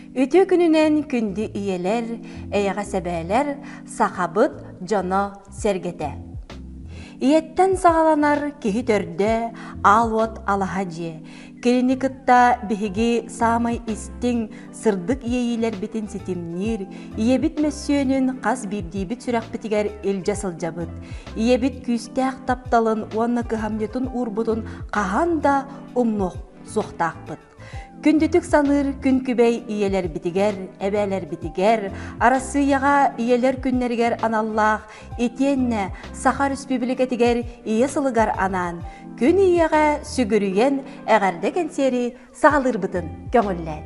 Үтүө күнүнэн күндү ийэлэр, эйэҕэс эбээлэр, сахабыт дьоно-сэргэтэ. Ийэттэн саҕаланар киһи төрдө аал уот алаһа дьиэ. Кинини кытта биһиги саамай истиҥ, сырдык иэйиилэрбитин ситимниир, ийэбит мөссүөнүн хас биирдиибит сүрэхпитигэр илдьэ сылдьабыт. Ийэбит күүстээх тапталын уонна кыһамньытын уурбутун хаһан да умнуох суохтаахпыт. Күндүтүк саныыр күн күбэй ийэлэрбитигэр, эбээлэрбитигэр, Арассыыйаҕа ийэлэр күннэригэр аналлаах итиэннэ Саха Өрөспүүбүлүкэтигэр Ийэ сылыгар анаан Күн ийэҕэ сүгүрүйэн эҕэрдэ кэнсиэри саҕалыырбытын көҥүллээн.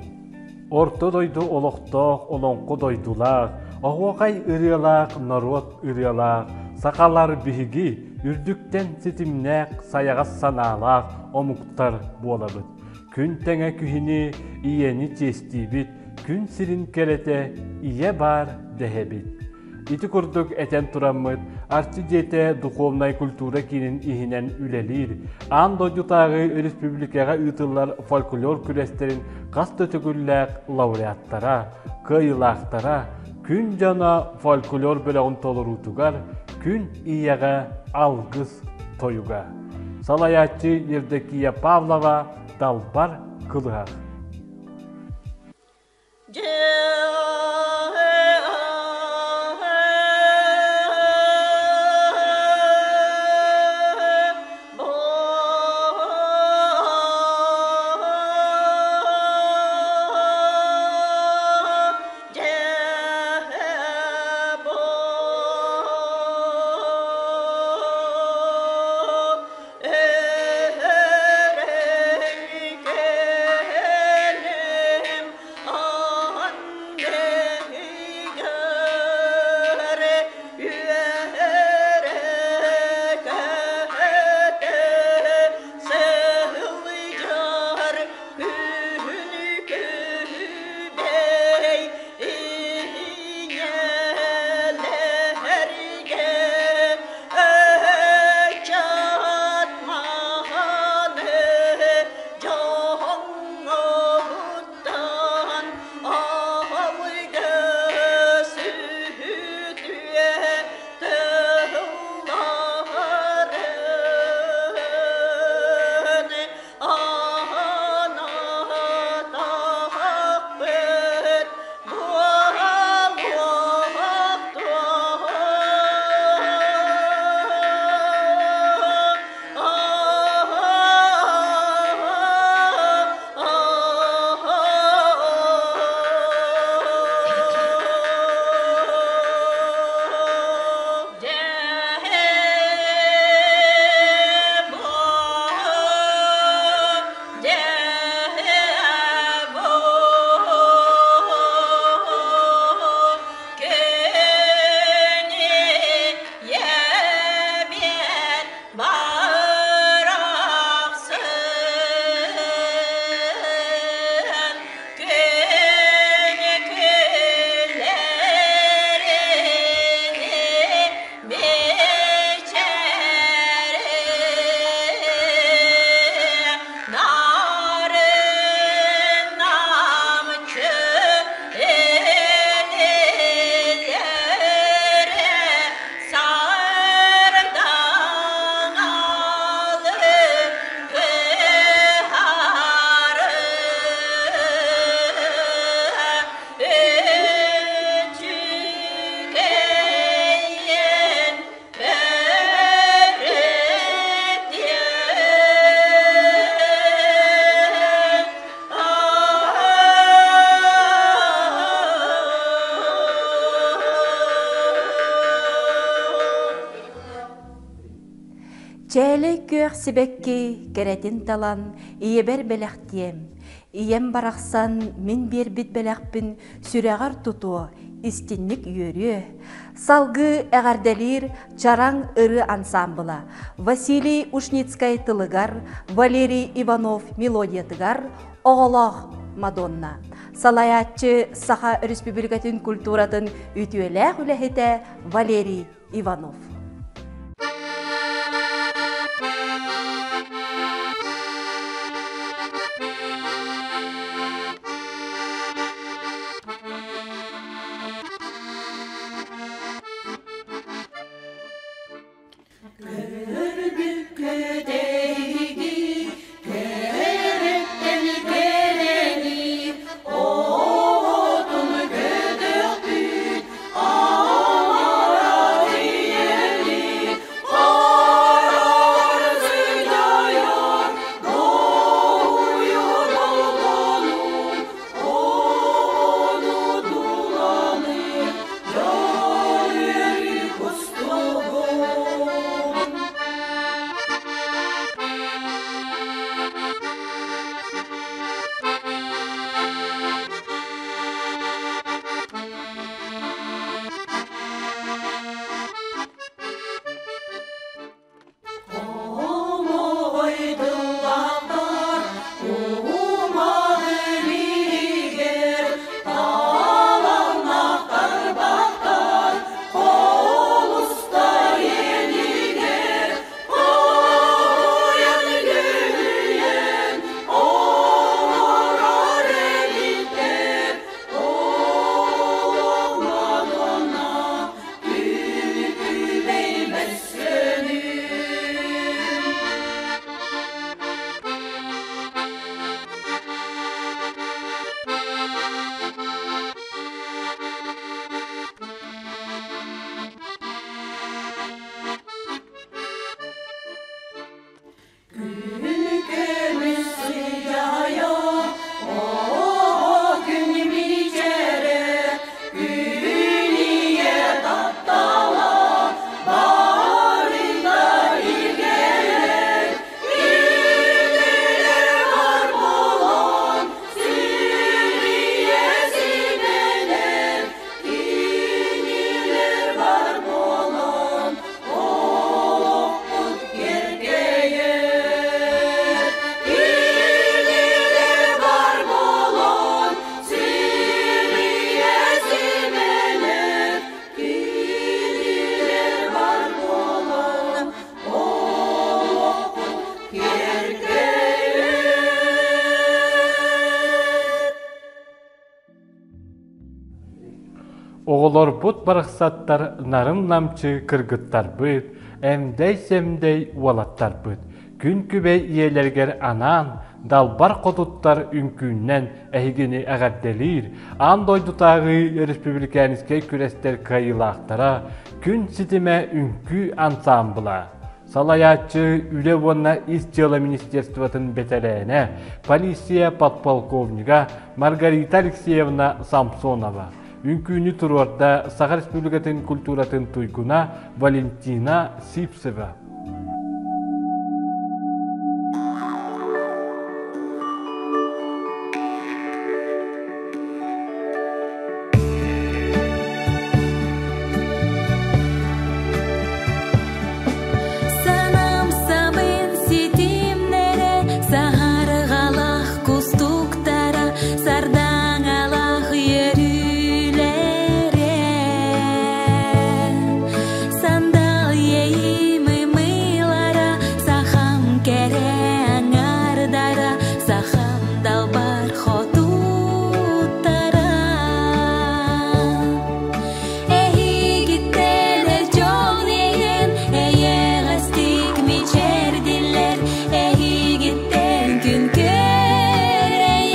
Орто дойду олохтоох олоҥхо дойдулаах, оһуохай ырыалаах норуот ырыалаах, сахалар биһиги үрдүктэн ситимнээх сайаҕас санаалаах омуктар буолабыт. Күн тэҥэ күһүнү ийэни чиэстиибит, күн сирин кэрэтэ ийэ баар дэһэбит. Ити курдук этэн тураммыт, Арчы дьиэтэ духовнай культура киинин иһинэн үлэлиир, аан дойдутааҕы өрөспүүбүлүкэҕэ ыытыллар фольклор күрэстэрин хас да төгүллээх лауреаттара, кыайыылаахтара, Күн дьоно фольклор бөлөҕүн толоруутугар Күн ийэҕэ алгыс тойуга. Салайааччы Евдокия Павлова Далбар Кылыһах. Чээлэй күөх сибэкки кэрэтин талан ийэбэр бэлэхтиэм. Ийэм барахсан мин биэрбит бэлэхпин сүрэҕэр тутуо, истинник үөрүө. Салгыы эҕэрдэлиир Чараҥ ырыа ансаамбыла Василий Ушницкай тылыгар, Валерий Иванов мелодиятыгар Оҕолоох Мадонна. Салайааччы Саха Өрөспүүбүлүкэтин культуратын үтүөлээх үлэһитэ Валерий Иванов. Оҕолорбут барахсаттар нарын-намчы кыргыттарбыт, эмдэй-сэмдэй уолаттарбыт күн күбэй ийэлэригэр анаан далбар хотуттар үҥкүүннэн эһигини эҕэрдэлиир аан дойдутааҕы республиканскай күрэстэр кыайыылаахтара Күн ситимэ үҥкүү ансаамбыла салайааччы Үлэ уонна ис дьыала министерствотын бэтэрээнэ, полиция подполковнига Маргарита Алексеевна Самсонова үҥкүүнү туруорда Саха Республикатын культуратын туйгуна Валентина Сивцева. Санам сабын ситимнэрэ, саһарҕалах кустуктара, сардаҥалах үөрүүлэрэ. Сандал иэйим ымыылара, сахам кэрэ аҥардара, сахам далбар хотуттара. Эһигиттэн эр дьон иһин эйэҕэстик мичээрдиллэр, эһигиттэн күн көрөйөн.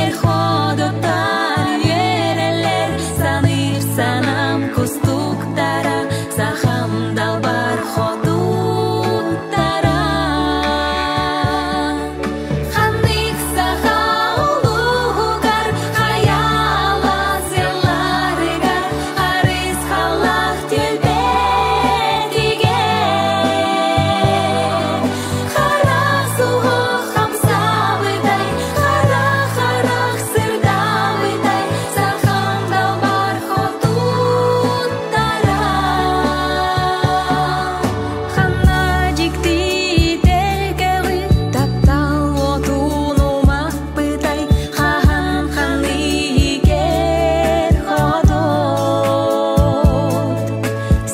Эр ходоттар үөрэллэр, саныыр санам кустуктара, сахам далбар хотуттара. Ханнык саха улууһугар, хайаала сылларыгар, харысхаллаах түөлбэтигэр. Хара суһуох хамсаабытай, хара харах сырдаабытай, сахам далбар хотуттара. Ханна дьикти тэлгэҕи таптал уотун умаппытай, хаһан ханныгар хотот.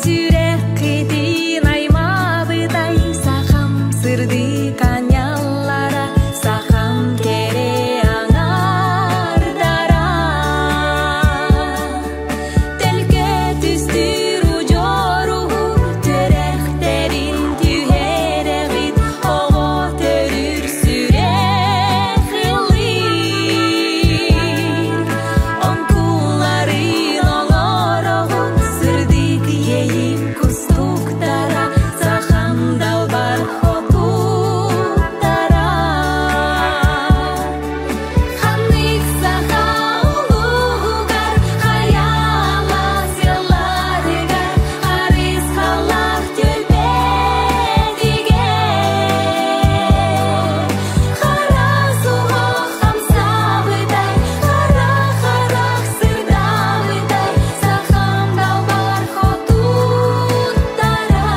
Сүрэххитин аймаабытай, сахам сырдык анньаллара, сахам кэрэ аҥардара. Төлкө түстүүр удьуоругу түрэхтэрин түһэрэҕит, оҕо төрүүр сүрэх ыллыыр. Оҥкулларын оҥороҕут, сырдык иэйим кустуктара, сахам далбар хотуттара. Ханнык саха улууһугар, хайаала сылларыгар, харысхаллаах түөлбэтигэр. Хара суһуох хамсаабытай, хара харах сырдаабытай, сахам далбар хотуттара.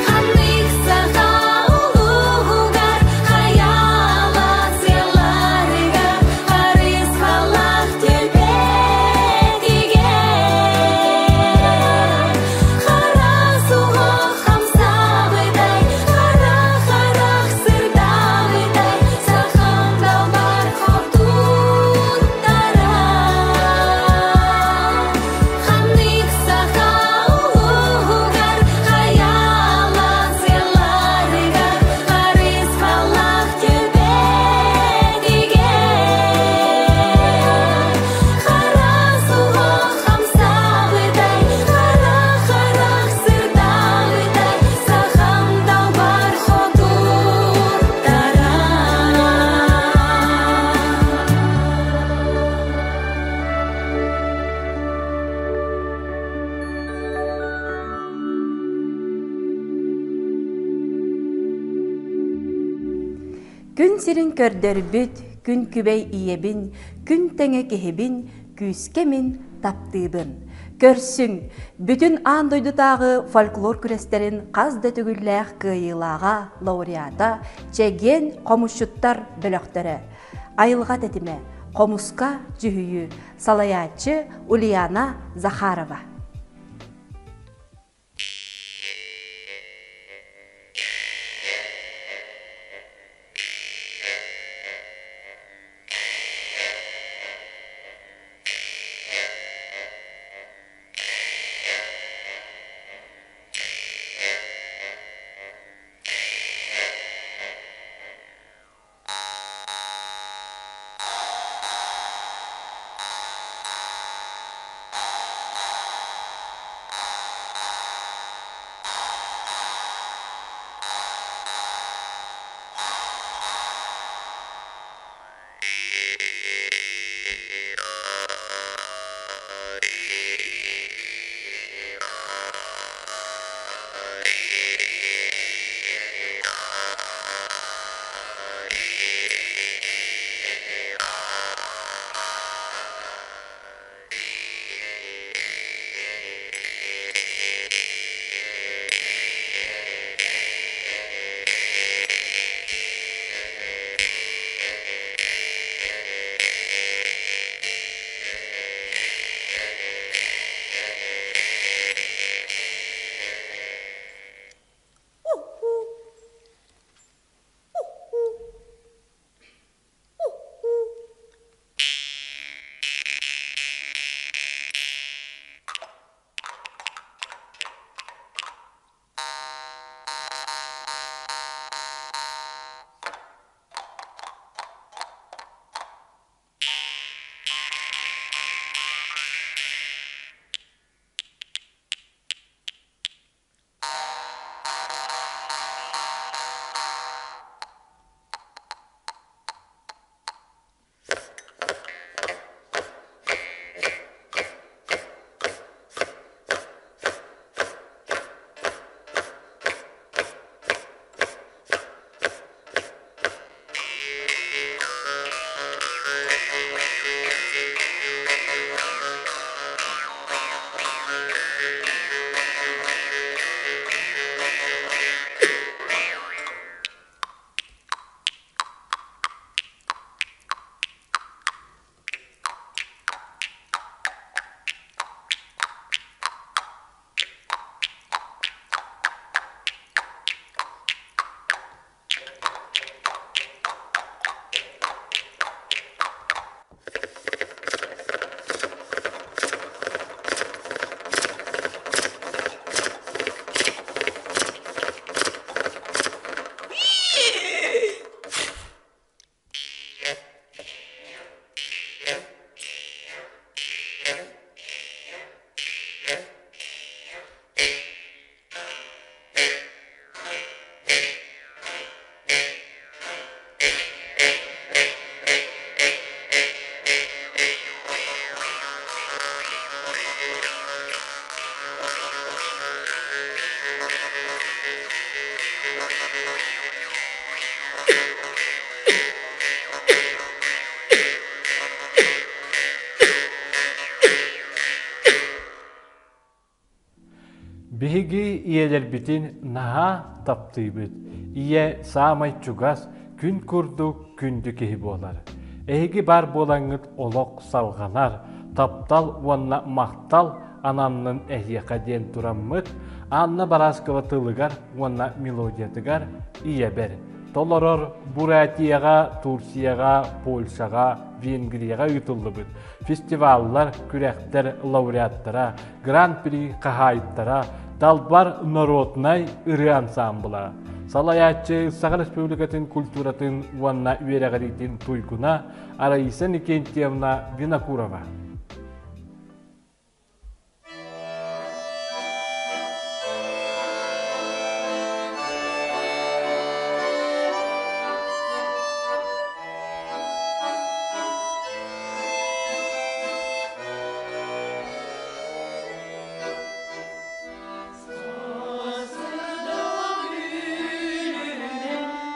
Ханнык саха улууһугар, хайаала сылларыгар, харысхаллаах түөлбэтигэр. Хара суһуох хамсаабытай, хара харах сырдаабытай, сахам далбар хотуттара. Ханнык саха улууһугар, хайаала сылларыгар, харысхаллаах түөлбэтигэр. Хара суһуох хамсаабытай, хара харах сырдаабытай, сахам далбар хотуттара. Күн сирин көрдөрбүт, күн күбэй ийэбин, күн тэҥэ киһибин, күүскэ мин таптыыбын. Көрсүҥ, бүтүн аан дойдутааҕы фольклор күрэстэрин хас да төгүллээх кыайыылааҕа, лауреата, чэгиэн хомусчуттар бөлөхтөрө. Айылҕа тэтимэ, хомуска дьүһүйүү, салайааччы Ульяна Захарова. Биһиги ийэлэрбитин наһаа таптыыбыт. Ийэ саамай чугас, күн курдук күндү киһи буолар. Эһиги баар буолаҥҥыт олох салҕанар, таптал уонна махтал ананнын эһиэхэ диэн тураммыт Анна Бараскова тылыгар уонна мелодиятыгар ийэбэр толорор Бурятияҕа, Турцияҕа, Польшаҕа, Венгрияҕа ыытыллыбыт фестиваллар, күрэхтэр лауреаттара, Гран-при хаһаайыттара, Далбар народнай ырыа ансаамбыла, салайааччы Саха Республикатын культуратын уонна үөрэҕириитин туйгуна Раиса Никентьевна Винокурова.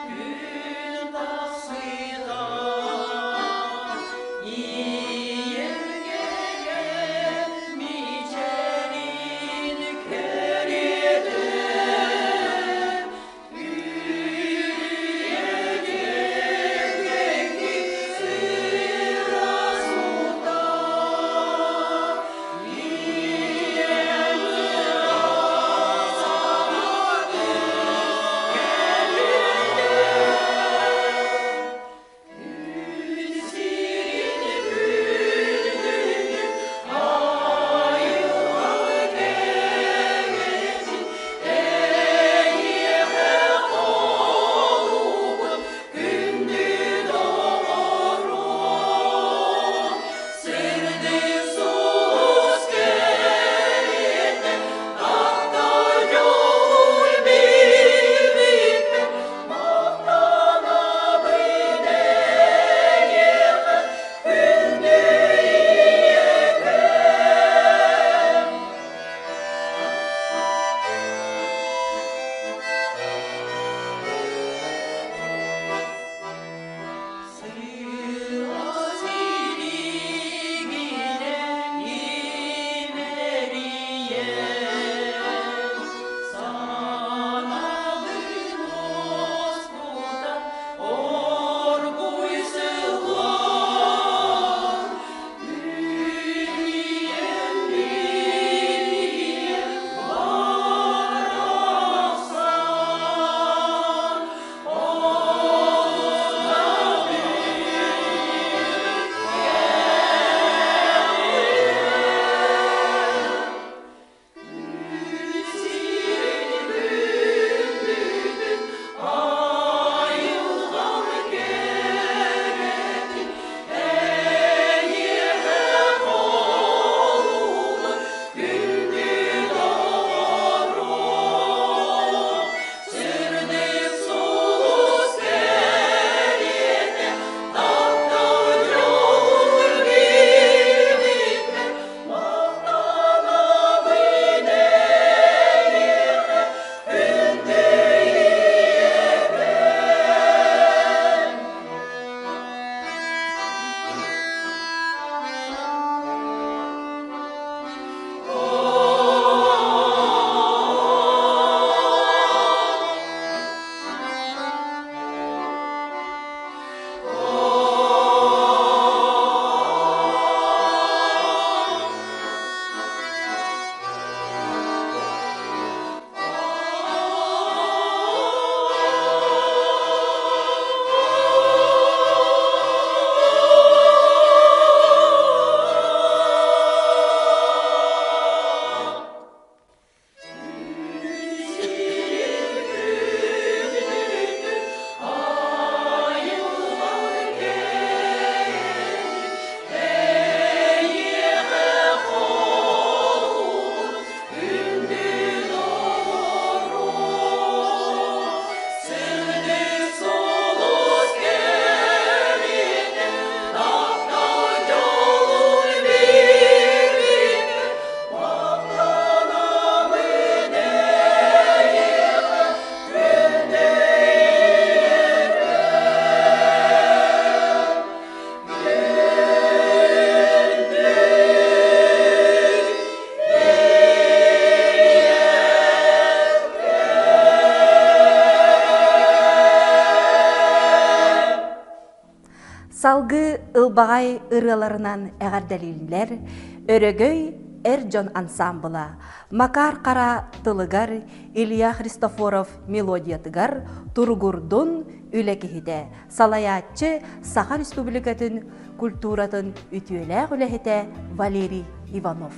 Күн тахсыта, Салгыы ылбаҕай ырыаларынан эҕэрдэлииллэр Өрөгөй эр дьон ансаамбыла Макар Хара тылыгар Илья Христофоров мелодиятыгар Туругурдун үлэ киһитэ салайааччы Саха Республикатын культуратын үтүөлээх үлэһитэ Валерий Иванов.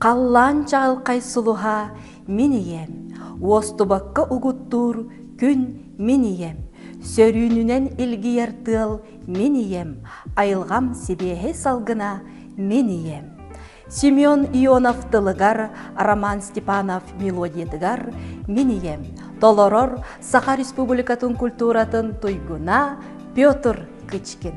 Халлаан чаҕылхай сулуһа мин ийэм, уостубакка угуттуур күн мин ийэм, сөрүүнүнэн илгийэр тыал мин ийэм, айылҕам сибиэһэй салгына мин ийэм. Семен Ионов тылыгар, Роман Степанов мелодиятыгар «Мин ийэм» толорор Саха Республикатын культуратын туйгуна Петр Кычкин.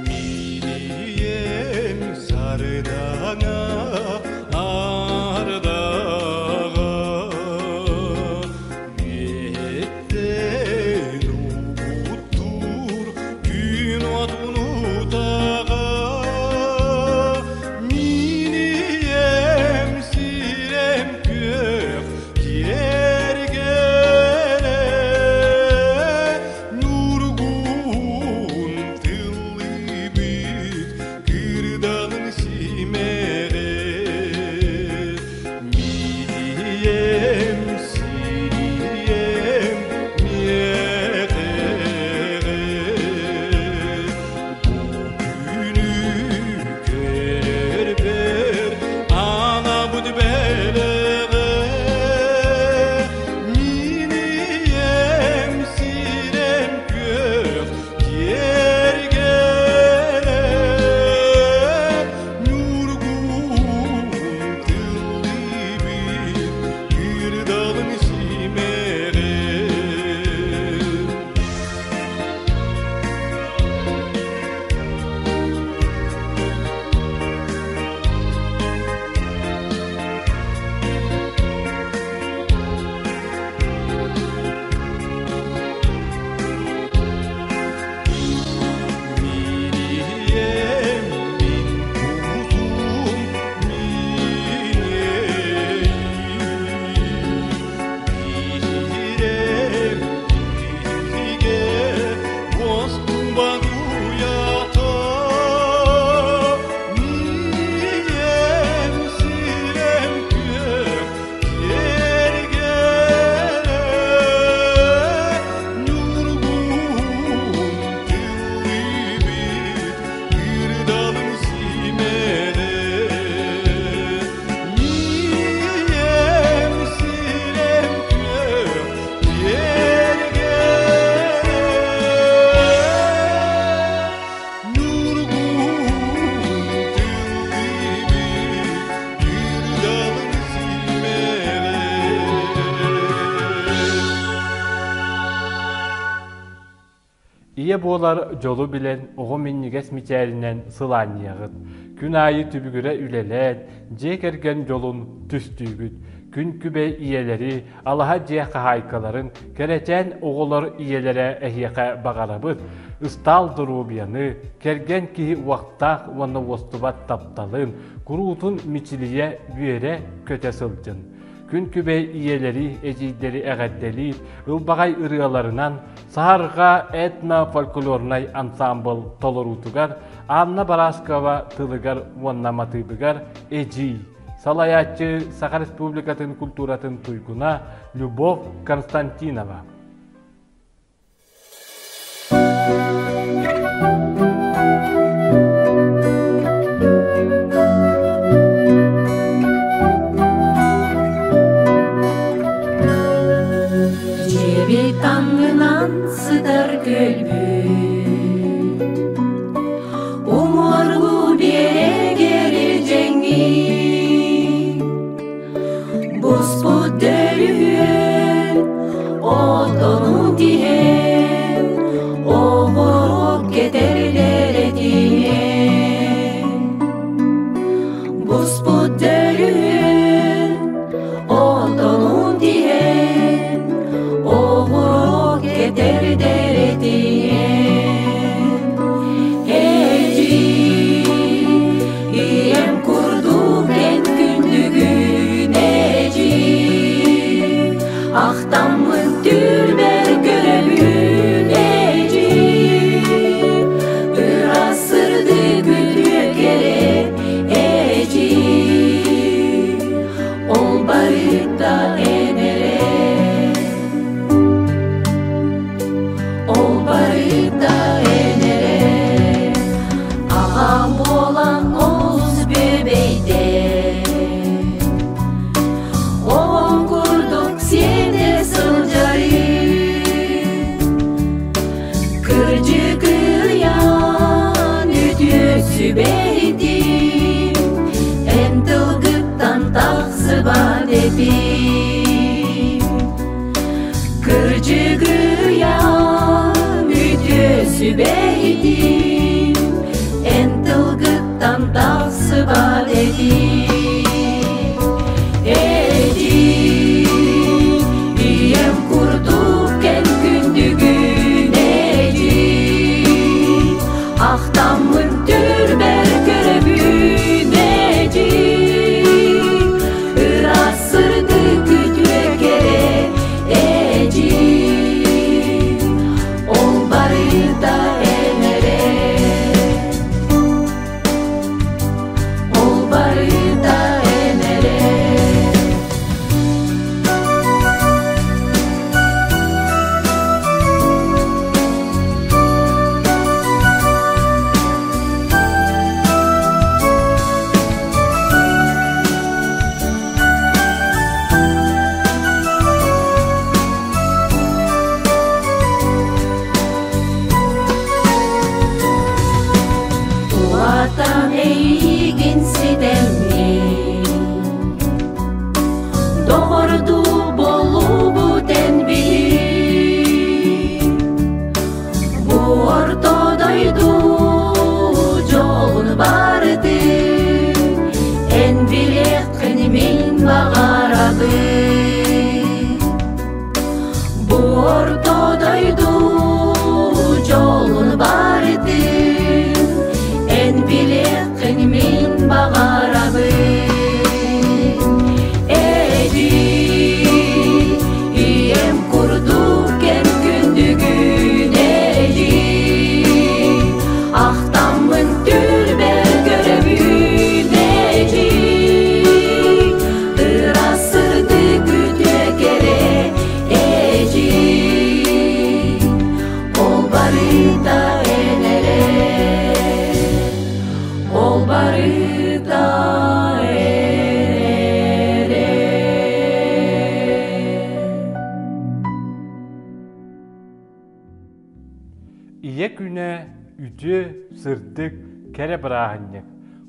Минием сардаҥа ардаҕа үөттэн Ийэ буолар дьолу билэн, оҕо минньигэс мичээринэн сылаанньыйаҕыт. Күн аайы түбүгүрэ үлэлээн, дьиэ кэргэн дьолун түстүүгүт. Күн күбэй ийэлэри, алаһа дьиэ хаһаайкаларын, кэрэчээн оҕолор ийэлэрэ эһиэхэ баҕарабыт. Ыстаал доруобуйаны, кэргэн киһи уохтаах уонна уостубат тапталын, куруутун мичилийэ үөрэ-көтө сылдьын. Күн күбэй ийэлэри, эдьиийдэри эҕэрдэлиир ылбаҕай ырыаларынан Саһарҕа этно-фольклорнай ансаамбыл толоруутугар Анна Барашкова тылыгар уонна матыыбыгар Эдьиий салайааччы Саха Республикатын культуратын туйгуна Любовь Константинова. Дьиэбит аннынан сытар көлбүт Уҥуоргу биэрэгэр илдьэҥҥин Буспут дөлүһүөн отонун тиһэн Оҕуруок кэтэрдэр этиҥэн Буспут дөлүһүөн отонун тиһэн Оҕуруок кэтэрдэр этиҥэн Эдьиий, ийэм курдук эн күндүгүн эдьиий, Ахтаммын түүлбэр көрөбүн эдьиий, Ыраас сырдык үтүө кэрэ эдьиий, Ол барыта эн эрэ, ол барыта эн эрэ, Аҕам буолан олус бүөбэйдээ. Оҕом курдук сиэтэ сылдьарым, Кырдьык ыйан үтүө сүбэһитим, Эн тылгыттан тахсыбат этим. Кырдьык ыйан үтүө сүбэһитим, Эн тылгыттан тахсыбат этим. Эдьиий, ийэм курдук эн күндүгүн эдьиий, Ахтаммын түрбэр көрөбүн эдьиий, Ыраас сырдык үтүө кэрэ эдьиий, Ол барыта эн эрэ, ол барыта эн эрэ. Улаатан эйигин ситэммин, Доҕордуу буолуубут эн биһи. Бу орто дойду дьолун барытын Эн билиэххин мин баҕарабын. Бу орто дойду дьолун барытын Эн билиэххин мин баҕарабын. Эдьиий, ийэм курдук эн күндүгүн эдьиий, Ахтаммын түрбэр көрөбүн эдьиий, Ыраас сырдык үтүө кэрэ эдьиий, Ол барыта эн эрэ, ол барыта эн эрэ. Ийэ күнэ үтүө, сырдык, кэрэ бырааһынньык.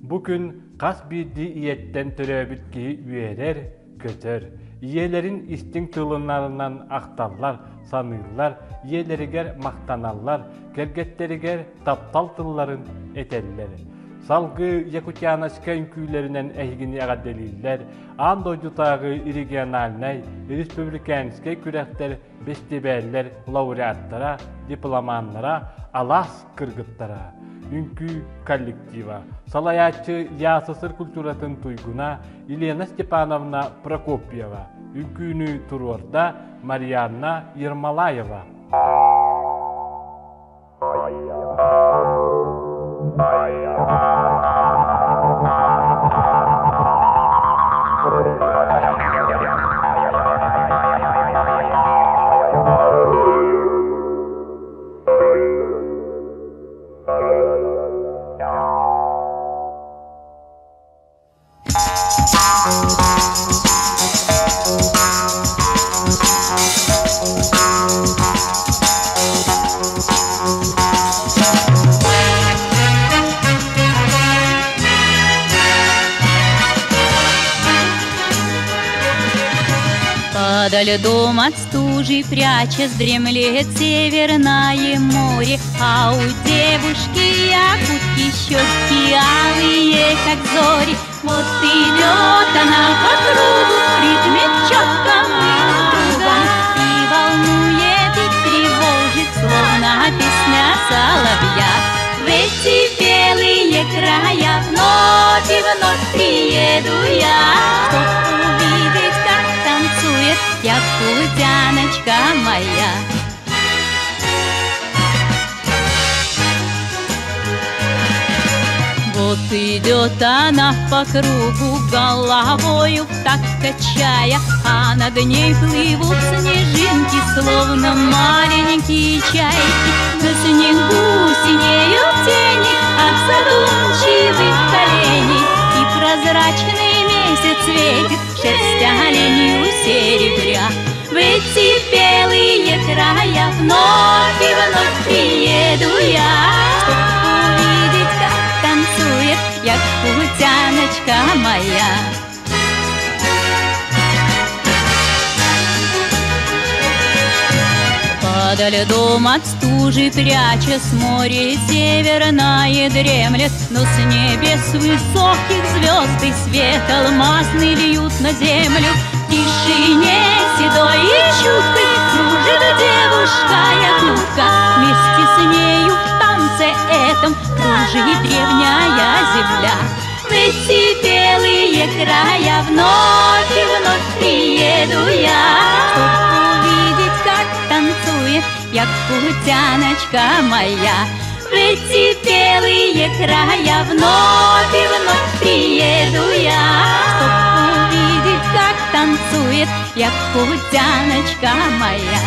Бу күн хас биирдии ийэттэн төрөөбүт киһи үөрэр, көтөр. Ийэлэрин истиҥ тылынарынан ахталлар, саныыллар, ийэлэригэр махтаналлар, кэргэттэригэр таптал тылларын этэллэр. Салгыы Якутяночка үҥкүүлэринэн эһигини эҕэрдэлииллэр, аан дойдутааҕы региональнай, республиканскай күрэхтэр, бэстибээллэр лауреаттара, дипломаннара, алаас кыргыттара, үҥкүү коллектива, салайааччы ЯССР культуратын туйгуна Елена Степановна Прокопьева, үҥкүүнү туруорда Марианна Ермолаева. Подо льдом от стужи прячась дремлет северное море, А у девушки якутки щеки алые, как зори. Вот идет она по кругу, в ритме четком и другом, И волнует, и тревожит, словно песня соловья. В эти белые края вновь и вновь приеду я, Чтоб увидеть, как танцует якутяночка моя. Вот идет она по кругу, головою так качая, А над ней плывут снежинки, словно маленькие чайки. На снегу синеют тени от задумчивых коленей, И прозрачный месяц светит шерсть оленью серебря. В эти белые края вновь и вновь приеду я, Чтоб увидеть, как танцует якутяночка моя. Подо льдом от стужи прячась море северное дремлет, Но с небес высоких звезды свет алмазный льют на землю. В тишине седой и чуткой кружит девушка якутка, Вместе с нею в танце этом кружит древняя земля. В эти белые края вновь и вновь приеду я, Чтоб увидеть, как танцует якутяночка моя. В эти белые края вновь и вновь приеду я, Чтоб увидеть, как танцует якутяночка моя.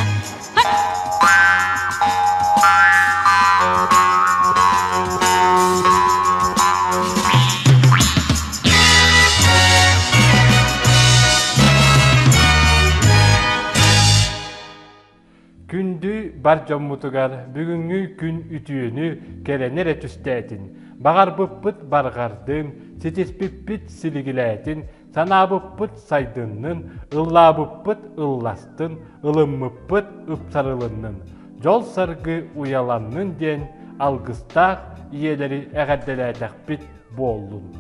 Күндү бар дьоммутугар бүгүҥҥү күн үтүөнү кэрэни эрэ түстээтин, баҕарбыппыт барҕардын, ситиспиппит силигилээтин, санаабыппыт сайдыннын, ыллаабыппыт ылластын, ылыммыппыт ыпсарылыннын, дьол-саргы уйаланнын диэн алгыстаах ийэлэри эҕэрдэлээтэхпит буоллун.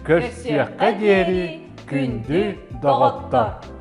Көрсүөххэ диэри күндү доҕоттор!